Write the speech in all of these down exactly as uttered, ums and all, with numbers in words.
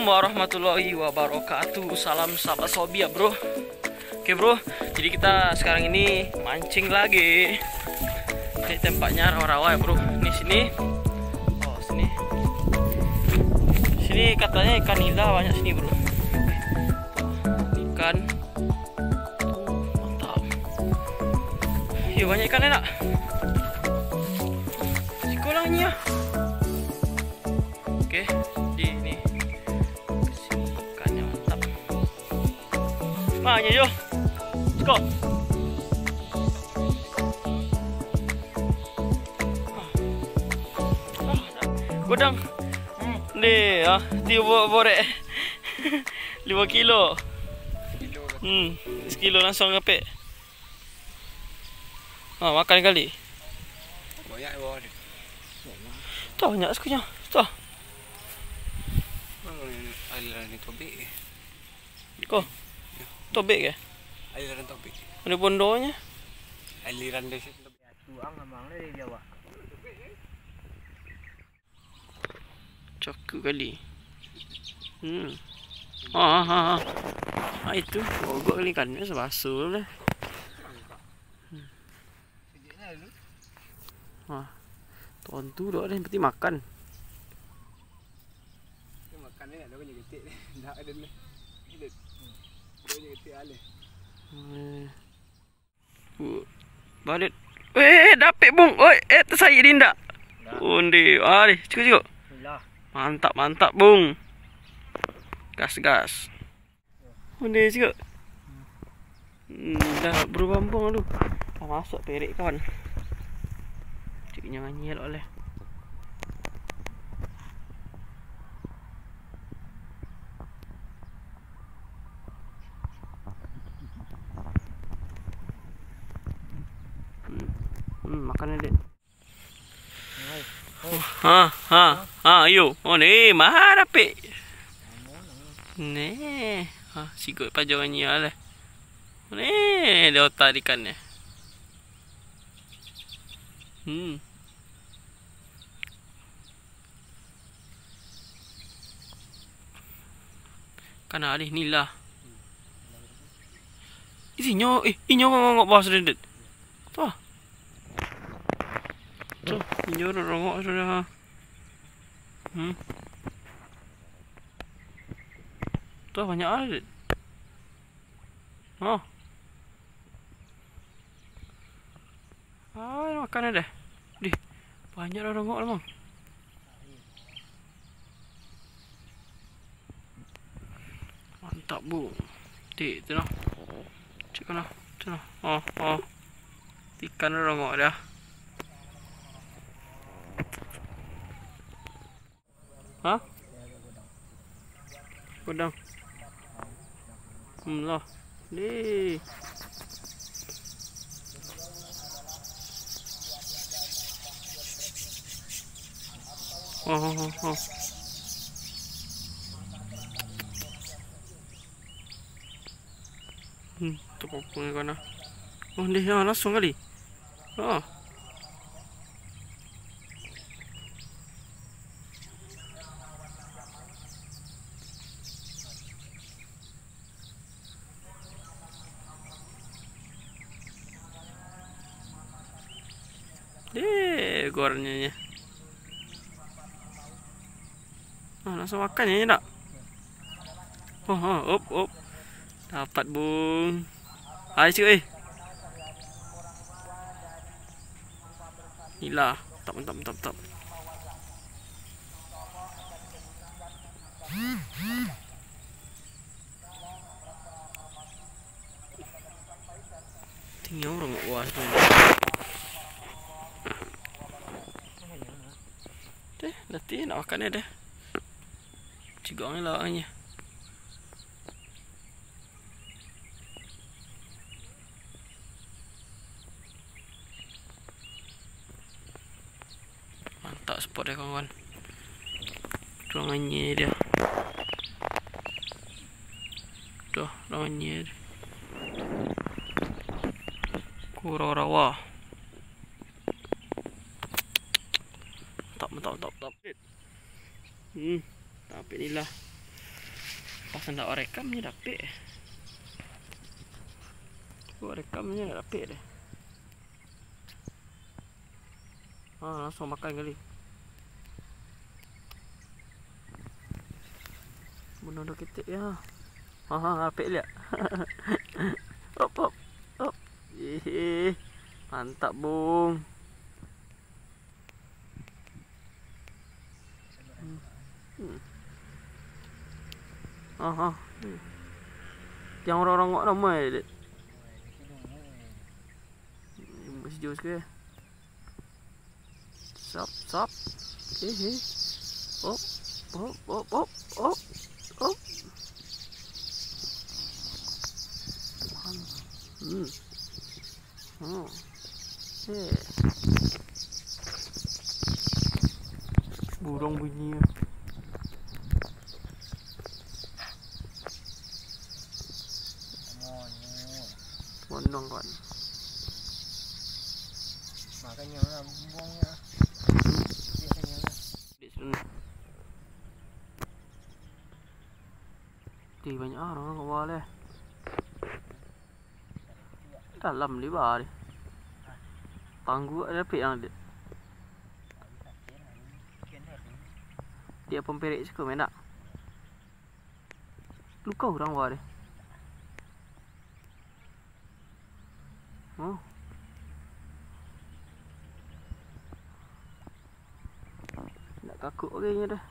Warahmatullahi wabarakatuh. Salam sahabat sobi ya, bro. Oke, bro, jadi kita sekarang ini mancing lagi. Ini tempatnya rawa-rawa ya, bro. Ini sini. Oh, sini. Sini katanya ikan nila banyak sini, bro. Ikan. Oh, mantap. Iya, banyak ikan, enak. Siko lah ni ya. Oke, di ini. Sini ikannya mantap. Nah, ini yo. Let's go. Godang. Ni, ah, tiup borek. Lima kilo. Hmm, sekilo langsung dapek. Ah, makan kali. Banyak bawah dia. Tuh, banyak sekunyo. Tuh. Mana ni aliran ni tobek ke? Ko. Ya. Tobek ke? Aliran tobek. Ada bondonyo. Aliran dari situ. Tuang amang dari Jawa. Cakep kali. Hmm. Ah, ah, ah, ah. Ah, itu. Bogok kali kan. Biasa basuh lah. Hmm. Ah. Tontu doh deh, berarti makan. Makan ni nak ada banyak ketik. Dah ada ni. Ada. Ada banyak ketik alih. Hmm. Uh, balut. Eh, dapek, Bung. Oi, eh, tersayik di indak. Dah. Onde. Ah, deh, cukup, cukup. Bismillah. Mantap, mantap, Bung. Gas, gas. Onde, cukup. Hmm, dah berubah, Bung, tu. Dah masuk perek, kawan. Cik nyanyi elok leh. Hmm, hmm, makan, Dek. Ha, ha, ha, iyo. Oh, ni, mah dapek. Ni, ha, sikok pajongan nyo lah. Ni, di otak ikan ni. Hmm. Kana alih ni lah. Isinyo, eh, inyo ngongok bawah sudah, Dek. Tuh. Tuh, inyo rongok sudah. Hmm. Tuh, banyak alih, Dek. Oh. Ah, makan dah. Dih, banyak lah rongok lah, Mang. Mantap, Bu. Tik, tu noh. Cek noh. Tu noh. Oh, oh. Ikan lah rongok dah. Ha? Godang. Hmm, lah. Deh. Oh, oh, oh, oh. Hmm, tu kopong ni kana. Oh, dia yang langsung kali. Oh. Deh, gorengnya. Ah, langsung makan je, ndak? Oh, oh, op, op. Dapat, Bung. Hai, cuy. Gila. Mantap, mantap, mantap, mantap. Tinggi urang kat bawah tu. Deh, latih nak makan dia deh. Cigang lah awaknyo. Mantap spot dia, kawan-kawan. Tuang anyia dia. Tuh, tuang anyia dia. Kura rawa. Mantap, mantap, mantap, mantap. Hmm, tapi ni lah. Pas ndak rekam nyo dapek. Cubo rekam nyo ndak dapek deh. Ah, langsung makan kali. Bunuh dah ketek ya. Ha, ha, apek liak. Hop, hop, hop. Ih, mantap, Bung. Hmm. Hmm. Ha, ha. Hmm. Yang orang-orang ngok nama ya, Dek? Bungkus jus ke? Sap, sap. Eh, eh. Op, op, op, op, op. Hmm. Oh. Eh. Burung bunyi. Monong, kawan. Makanya lah buangnya. Dia kenyang lah. Di banyak ah, orang kat bawah leh. Dalam di bawah ni. Tangguak dapik yang dia. Dia pemperek siku menak. Luka urang bawah deh. Oh. Nak kakuk lagi nyo dah.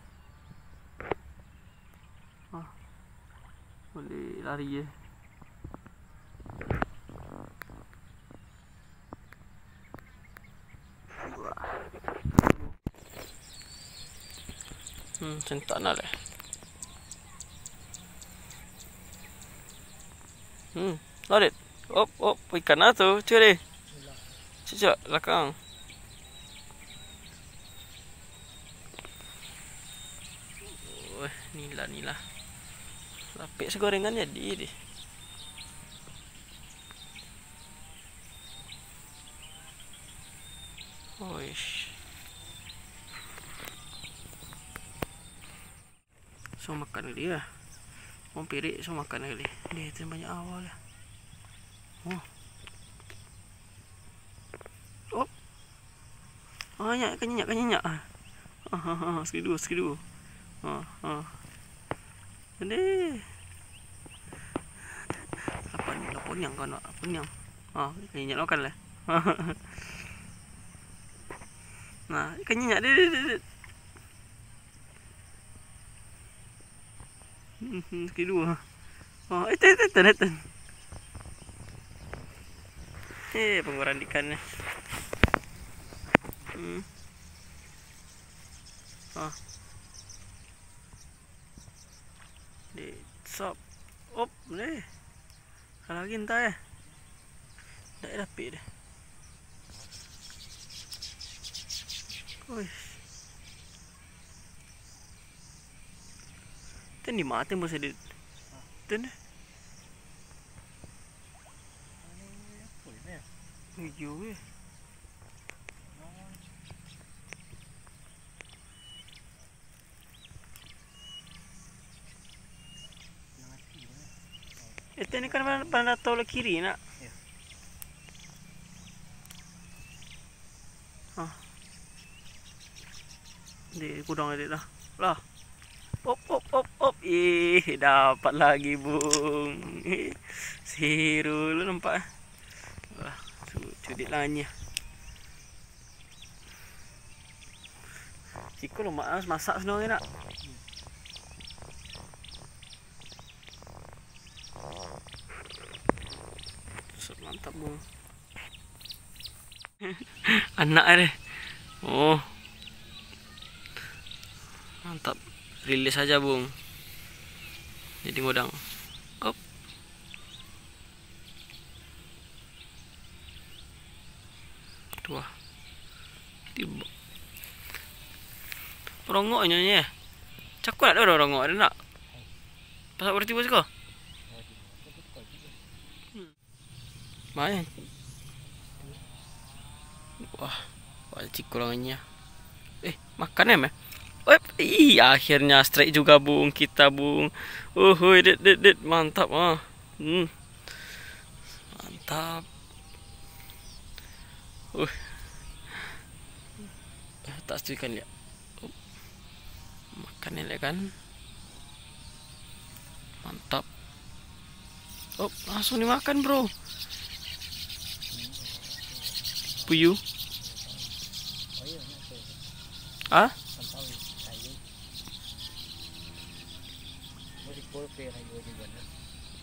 Ah. Boleh lari je. Hmm, sentak nak deh. Hmm, lari. Op, op, ikan lah tu. Cuba deh. Cucuk, belakang. Wah, nila, nila. Lapik segorengan jadi deh. Oish. So makan kali ya. Wong pirik so makan kali. Dia tu banyak awal lah. Oh. Oh. Ah, nyak, kan nyak, kan nyak. Ah, ah, ah, sekidu, sekidu. Ah, ah. Ade. Lapan, lapan yang kan, lapan yang. Ah, kan nyak makan lah. Nah, kan nyak, dek, dek, dek, dek. Hmm, hmm, kedua. Oh, itu, itu, itu, itu. Eh, penguran ikan ni. Hmm. Ah. Di sop. Op, deh. Kalau lagi entah eh. Ndak dapik deh. Wih. Ten di mati bos edit. Ten deh. Iyo weh. Ete ni kan pernah, pernah tahu lah kiri nak. Iya. Hah. Di gudang dia dah. Lah. Op, op, op, op. Ih, dapat lagi, Bung. Seru lu nampak eh. Wah, su-, cudik lah ni. Siko lemak lah, masak sino nak. Set, mantap, Bung. Anak eh deh. Oh. Mantap. Rilis aja, Bung. Jadi ngodang. Op. Tuh. Tiba. Rongoknyo nye. Cako nak ado rongok, ado nak? Pasak berarti bos ko. Main. Wah, wah, cikul anginnya. Eh, makan em eh? Wep, ih, akhirnya strike juga, Bung, kita, Bung. Uhuy, dit, dit, dit, mantap, ah. Hmm. Mantap. Uh. Eh, tak setuju kan dia. Makan ni, kan. Mantap. Oh, langsung dimakan, bro. Puyuh. Ah?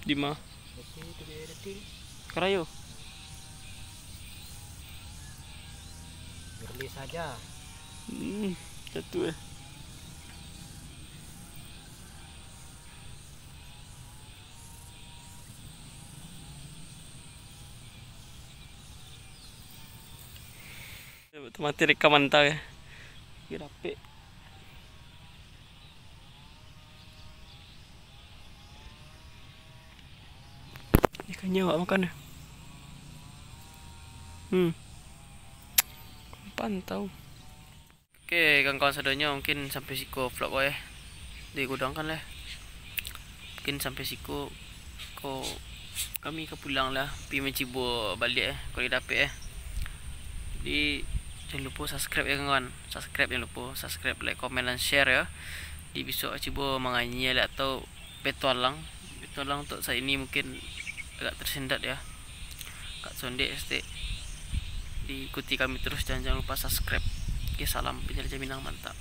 Di ma? Karayo. Beli saja. Hmm, satu eh. Mati rekaman tau ya. Dia dapik. Ikannya awak makan. Hmm. Pantau. Oke, kawan-kawan sadonyo, mungkin sampai siko vlog ko, eh. Digudangkan lah. Mungkin sampai siko ko kami ka pulang lah, pi mancibo baliak, eh, kalau dapek, eh. Jadi, jangan lupa subscribe ya, kawan. Subscribe jangan lupa, subscribe, like, komen, dan share ya. Di besok cibo manganyia lah atau petualang. Petualang untuk saat ini mungkin agak tersendat ya. Agak sondek saketek. Diikuti kami terus dan jangan lupa subscribe. Oke, salam penjelajah Minang, mantap.